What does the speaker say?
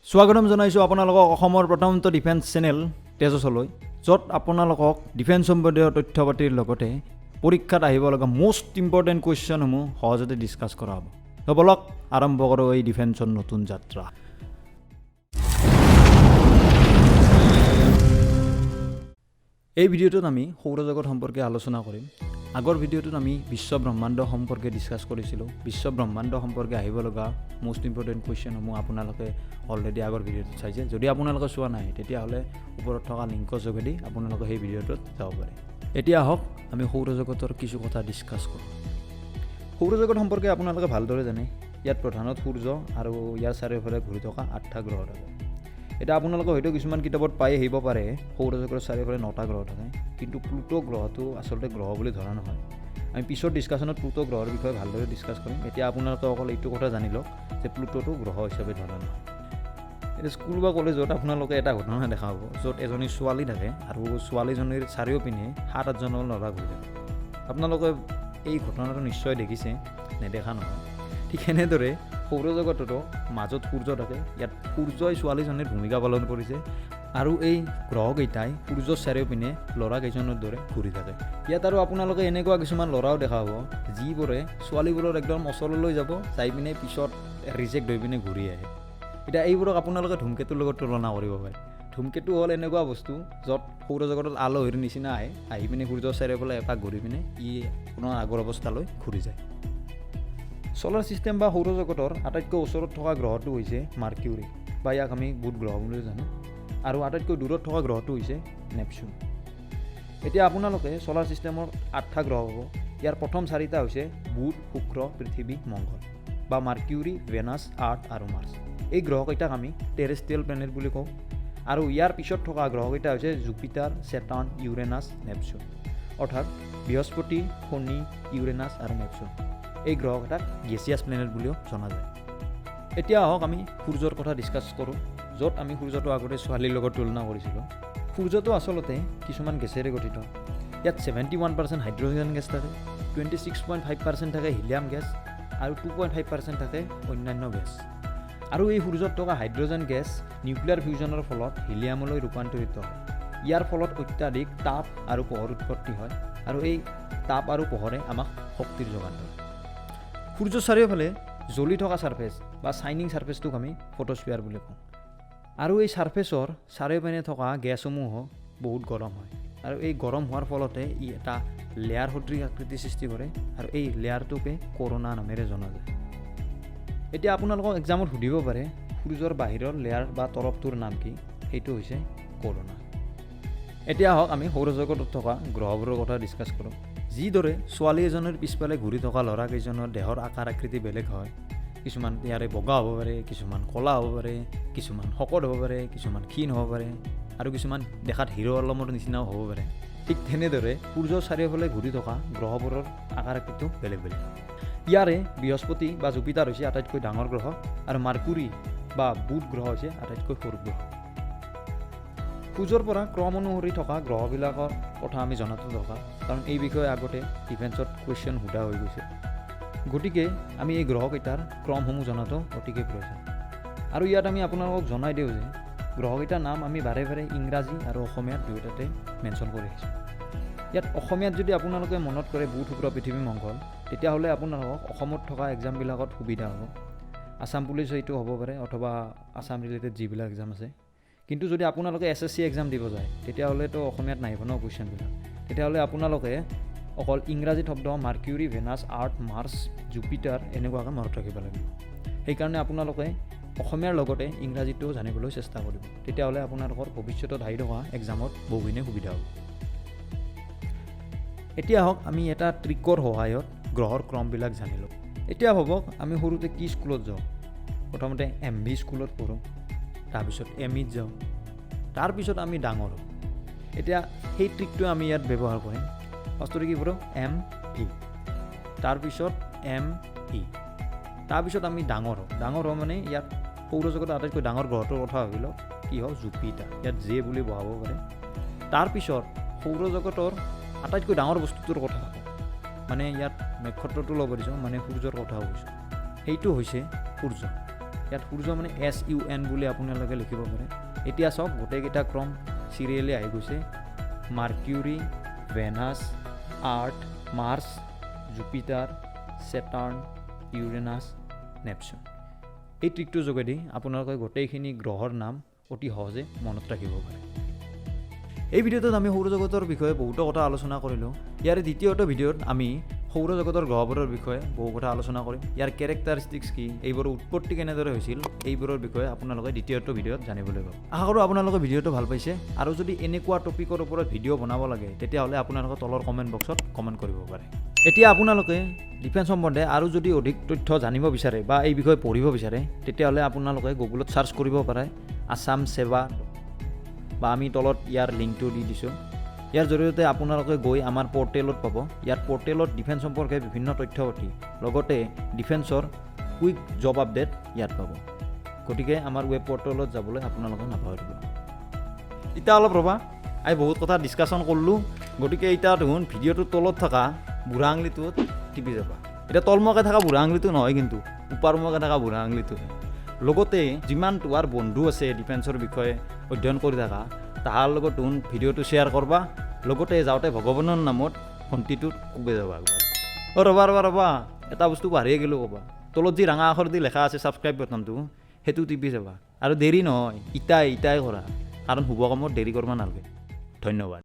স্বাগতম জনাইছোঁ আপোনালোকক অসমৰ প্ৰথমটো ডিফেন্স চেনেল তেজসলৈ, য'ত আপোনালোকক ডিফেন্স সম্বন্ধীয় তথ্য পাতিৰ লগতে পৰীক্ষাত আহিব লগা মষ্ট ইম্পৰ্টেণ্ট কুৱেশ্যনসমূহ সহজতে ডিছকাছ কৰা হ'ব। তো বলক, আৰম্ভ কৰোঁ এই ডিফেন্সৰ নতুন যাত্ৰা। এই ভিডিঅ'টোত আমি সৌৰজগত সম্পৰ্কে আলোচনা কৰিম। আগৰ ভিডিঅ'টোত আমি বিশ্ব ব্ৰহ্মাণ্ড সম্পৰ্কে ডিছকাছ কৰিছিলোঁ। বিশ্ব ব্ৰহ্মাণ্ড সম্পৰ্কে আহিব লগা মষ্ট ইম্পৰ্টেণ্ট কুৱেশ্যনসমূহ আপোনালোকে অলৰেডি আগৰ ভিডিঅ'টোত চাইছে। যদি আপোনালোকে চোৱা নাই, তেতিয়াহ'লে ওপৰত থকা লিংকৰ যোগেদি আপোনালোকে সেই ভিডিঅ'টোত যাব পাৰে। এতিয়া আহক, আমি সৌৰজগতৰ কিছু কথা ডিছকাছ কৰোঁ। সৌৰজগত সম্পৰ্কে আপোনালোকে ভালদৰে জানে। ইয়াত প্ৰধানত সূৰ্য আৰু ইয়াৰ চাৰিওফালে ঘূৰি থকা আঠটা গ্ৰহ থাকে। এতিয়া আপোনালোকে হয়তো কিছুমান কিতাপত পাই আহিব পাৰে, সৌৰজগতৰ চাৰিওফালে নটা গ্ৰহ থাকে। কিন্তু প্লুট' গ্ৰহটো আচলতে গ্ৰহ বুলি ধৰা নহয়। আমি পিছৰ ডিছকাশ্যনত প্লুট' গ্ৰহৰ বিষয়ে ভালদৰে ডিছকাছ কৰিম। এতিয়া আপোনালোকে অকল এইটো কথা জানি লওক যে প্লুট'টো গ্ৰহ হিচাপে ধৰা নহয়। এতিয়া স্কুল বা কলেজত আপোনালোকে এটা ঘটনা দেখা পাব, য'ত এজনী ছোৱালী থাকে আৰু ছোৱালীজনীৰ চাৰিওপিনে সাত আঠজনৰ ল'ৰা ঘূৰি থাকে। আপোনালোকে এই ঘটনাটো নিশ্চয় দেখিছে, নেদেখা নহয়। ঠিক সেনেদৰে সৌৰজগততো মাজত সূৰ্য থাকে। ইয়াত সূৰ্যই ছোৱালীজনীৰ ভূমিকা পালন কৰিছে আৰু এই গ্ৰহকেইটাই সূৰ্যৰ চাৰিওপিনে ল'ৰাকেইজনৰ দৰে ঘূৰি থাকে। ইয়াত আৰু আপোনালোকে এনেকুৱা কিছুমান ল'ৰাও দেখা পাব, যিবোৰে ছোৱালীবোৰৰ একদম ওচৰলৈ যাব, যাই পিনে পিছত ৰিজেক্ট হৈ পিনে ঘূৰি আহে। এতিয়া এইবোৰক আপোনালোকে ধূমকেতুৰ লগত তুলনা কৰিব পাৰে। ধূমকেতু হ'ল এনেকুৱা বস্তু য'ত সৌৰজগতত আলহীৰ নিচিনা আহে, আহি পিনে সূৰ্যৰ চাৰিওফালে এপাক ঘূৰি পিনে ই পুনৰ আগৰ অৱস্থালৈ ঘূৰি যায়। চ'লাৰ ছিষ্টেম বা সৌৰজগতৰ আটাইতকৈ ওচৰত থকা গ্ৰহটো হৈছে মাৰ্কিউৰি বা ইয়াক আমি বুধ গ্ৰহ বুলি জানো আৰু আটাইতকৈ দূৰত থকা গ্ৰহটো হৈছে নেপচুন। এতিয়া আপোনালোকে চ'লাৰ ছিষ্টেমৰ আঠটা গ্ৰহ পাব। ইয়াৰ প্ৰথম চাৰিটা হৈছে বুধ, শুক্ৰ, পৃথিৱী, মংগল বা মাৰ্কিউৰি, ভেনাছ, আৰ্থ আৰু মাৰ্চ। এই গ্ৰহকেইটাক আমি টেৰেষ্ট্ৰিয়েল প্লেনেট বুলি কওঁ। আৰু ইয়াৰ পিছত থকা গ্ৰহকেইটা হৈছে জুপিটাৰ, ছেটাৰ্ণ, ইউৰেনাছ, নেপচুন, অৰ্থাৎ বৃহস্পতি, শনি, ইউৰেনাছ আৰু নেপচুন। এই গ্ৰহকেইটাক গেছিয়াছ প্লেনেট বুলিও জনা যায়। এতিয়া আহক, আমি সূৰ্যৰ কথা ডিছকাছ কৰোঁ, য'ত আমি সূৰ্যটো আগতে ছোৱালীৰ লগত তুলনা কৰিছিলোঁ। সূৰ্যটো আচলতে কিছুমান গেছেৰে গঠিত। ইয়াত 71% হাইড্ৰজেন গেছ থাকে, 26.5% থাকে হিলিয়াম গেছ আৰু 2.5% থাকে অন্যান্য গেছ। আৰু এই সূৰ্যত থকা হাইড্ৰজেন গেছ নিউক্লিয়াৰ ফিউজনৰ ফলত হিলিয়ামলৈ ৰূপান্তৰিত হয়। ইয়াৰ ফলত অত্যাধিক তাপ আৰু পোহৰ উৎপত্তি হয় আৰু এই তাপ আৰু পোহৰে আমাক শক্তিৰ যোগান ধৰে। সূৰ্যৰ চাৰিওফালে জ্বলি থকা ছাৰ্ফেচ বা চাইনিং ছাৰ্ফেচটোক আমি ফটোস্ফিয়াৰ বুলি কওঁ। আৰু এই ছাৰ্ফেচৰ চাৰিওপিনে থকা গেছসমূহো বহুত গৰম হয় আৰু এই গৰম হোৱাৰ ফলতে ই এটা লেয়াৰ সদৃশ আকৃতিৰ সৃষ্টি কৰে আৰু এই লেয়াৰটোকে কৰোণা নামেৰে জনা যায়। এতিয়া আপোনালোকক এক্সামত সুধিব পাৰে, সূৰ্যৰ বাহিৰৰ লেয়াৰ বা তৰপটোৰ নাম কি? সেইটো হৈছে কৰোণা। এতিয়া আহক, আমি সৌৰজগতত থকা গ্ৰহবোৰৰ কথা ডিছকাছ কৰোঁ। যিদৰে ছোৱালী এজনীৰ পিছফালে ঘূৰি থকা ল'ৰাকেইজনৰ দেহৰ আকাৰ আকৃতি বেলেগ হয়, কিছুমান ইয়াৰে বগা হ'ব পাৰে, কিছুমান ক'লা হ'ব পাৰে, কিছুমান শকত হ'ব পাৰে, কিছুমান ক্ষীণ হ'ব পাৰে আৰু কিছুমান দেখাত হিৰ' আলমৰ নিচিনাও হ'ব পাৰে, ঠিক তেনেদৰে সূৰ্যৰ চাৰিওফালে ঘূৰি থকা গ্ৰহবোৰৰ আকাৰ আকৃতিও বেলেগ বেলেগ। ইয়াৰে বৃহস্পতি বা জুপিটাৰ হৈছে আটাইতকৈ ডাঙৰ গ্ৰহ আৰু মাৰ্কুৰী বা বুধ গ্ৰহ হৈছে আটাইতকৈ সৰু গ্ৰহ। সূৰ্যৰ পৰা ক্ৰম অনুসৰি থকা গ্ৰহবিলাকৰ কথা আমি জনাটো দৰকাৰ, কাৰণ এই বিষয়ে আগতে ডিফেন্সত কুৱেশ্যন সোধা হৈ গৈছে। গতিকে আমি এই গ্ৰহকেইটাৰ ক্ৰমসমূহ জনাটো অতিকে প্ৰয়োজন। আৰু ইয়াত আমি আপোনালোকক জনাই দিওঁ যে গ্ৰহকেইটাৰ নাম আমি বাৰে বাৰে ইংৰাজী আৰু অসমীয়াত দুয়োটাতে মেনশ্যন কৰি আহিছোঁ। ইয়াত অসমীয়াত যদি আপোনালোকে মনত কৰে বুধ, শুক্ৰ, পৃথিৱী, মংগল, তেতিয়াহ'লে আপোনালোকক অসমত থকা এক্সামবিলাকত সুবিধা হ'ব। আছাম পুলিচ এইটো হ'ব পাৰে অথবা আছাম ৰিলেটেড যিবিলাক এক্সাম আছে। কিন্তু যদি আপোনালোকে এছএছচি এক্সাম দিব যায়, তেতিয়াহ'লেতো অসমীয়াত নাহিব ন কুৱেশ্যনবিলাক। তেতিয়াহ'লে আপোনালোকে অকল ইংৰাজী শব্দ মাৰ্কিউৰি, ভেনাছ, আৰ্থ, মাৰ্চ, জুপিটাৰ এনেকুৱাকৈ মনত ৰাখিব লাগিব। সেইকাৰণে আপোনালোকে অসমীয়াৰ লগতে ইংৰাজীটোও জানিবলৈ চেষ্টা কৰিব। তেতিয়াহ'লে আপোনালোকৰ ভৱিষ্যতত আহি থকা এক্সামত বহুখিনি সুবিধা হ'ব। এতিয়া আহক, আমি এটা ট্ৰিকৰ সহায়ত গ্ৰহৰ ক্ৰমবিলাক জানি লওঁ। এতিয়া ভাবক, আমি সৰুতে কি স্কুলত যাওঁ? প্ৰথমতে এম ভি স্কুলত পঢ়োঁ, তাৰপিছত এম ইত যাওঁ, তাৰপিছত আমি ডাঙৰ হওঁ। এতিয়া সেই ট্ৰিকটো আমি ইয়াত ব্যৱহাৰ কৰিম। ফাৰ্ষ্টতে কি কৰোঁ? এম ভি, তাৰপিছত এম ই, তাৰপিছত আমি ডাঙৰ হওঁ। ডাঙৰ হওঁ মানে ইয়াত সৌৰজগতৰ আটাইতকৈ ডাঙৰ গ্ৰহটোৰ কথা ভাবি লওক, কি হওঁ? জুপিটাৰ। ইয়াত জে বুলি বহাব পাৰে। তাৰপিছত সৌৰজগতৰ আটাইতকৈ ডাঙৰ বস্তুটোৰ কথা ভাবক, মানে ইয়াত নক্ষত্ৰটো ল'ব দিছোঁ, মানে সূৰ্যৰ কথা কৈছোঁ, সেইটো হৈছে সূৰ্য। ইয়াত সূৰ্য মানে SUN বুলি আপোনালোকে লিখিব পাৰে। এতিয়া চাওক, গোটেইকেইটা ক্ৰম চিৰিয়েলি আহি গৈছে: Mercury, Venus, Earth, Mars, Jupiter, Saturn, Uranus, Neptune। এই ট্ৰিকটোৰ যোগেদি আপোনালোকে গোটেইখিনি গ্ৰহৰ নাম অতি সহজে মনত ৰাখিব পাৰে। এই ভিডিঅ'টোত আমি সৌৰজগতৰ বিষয়ে বহুতো কথা আলোচনা কৰিলোঁ। ইয়াৰে দ্বিতীয়টো ভিডিঅ'ত আমি সৌৰজগতৰ গ্ৰহবোৰৰ বিষয়ে বহু কথা আলোচনা কৰিম। ইয়াৰ কেৰেক্টাৰিষ্টিক্স কি, এইবোৰৰ উৎপত্তি কেনেদৰে হৈছিল, এইবোৰৰ বিষয়ে আপোনালোকে দ্বিতীয়টো ভিডিঅ'ত জানিবলৈ পাব। আশা কৰোঁ আপোনালোকে ভিডিঅ'টো ভাল পাইছে আৰু যদি এনেকুৱা টপিকৰ ওপৰত ভিডিঅ' বনাব লাগে, তেতিয়াহ'লে আপোনালোকে তলৰ কমেণ্ট বক্সত কমেণ্ট কৰিব পাৰে। এতিয়া আপোনালোকে ডিফেন্স সম্বন্ধে আৰু যদি অধিক তথ্য জানিব বিচাৰে বা এই বিষয়ে পঢ়িব বিচাৰে, তেতিয়াহ'লে আপোনালোকে গুগলত ছাৰ্চ কৰিব পাৰে আছাম সেৱা বা আমি তলত ইয়াৰ লিংকটো দি দিছোঁ। ইয়াৰ জৰিয়তে আপোনালোকে গৈ আমাৰ পৰ্টেলত পাব। ইয়াত পৰ্টেলত ডিফেন্স সম্পৰ্কে বিভিন্ন তথ্য পাতি, লগতে ডিফেন্সৰ কুইক জব আপডেট ইয়াত পাব। গতিকে আমাৰ ৱেব পৰ্টেলত যাবলৈ আপোনালোকে নাপাহৰিব। এতিয়া অলপ ৰ'বা, আমি বহুত কথা ডিছকাশ্যন কৰিলোঁ। গতিকে এতিয়া দেখোন ভিডিঅ'টোৰ তলত থকা বুঢ়া আঙুলিটোত টিপি যাবা। এতিয়া তলমুৱাকৈ থকা বুঢ়া আঙুলিটো নহয় কিন্তু, ওপৰমুৱাকৈ থকা বুঢ়া আঙুলিটোহে। লগতে যিমান তোমাৰ বন্ধু আছে ডিফেন্সৰ বিষয়ে অধ্যয়ন কৰি থকা, তাহাৰ লগত দেখোন ভিডিঅ'টো শ্বেয়াৰ কৰবা। লগতে যাওঁতে ভগৱানৰ নামত ঘণ্টিটোত কোবাই যাবা একবাৰ। অ' ৰ'বা ৰ'বা ৰ'বা, এটা বস্তু পাহৰিয়ে গ'লোঁ ক'বা। তলত যি ৰঙা আখৰ দি লেখা আছে ছাবস্ক্ৰাইব বাটনটো, সেইটো টিপি যাবা। আৰু দেৰি নহয়, ইটাই ইটাই কৰা, কাৰণ শুভ কামত দেৰি কৰিব নালাগে। ধন্যবাদ।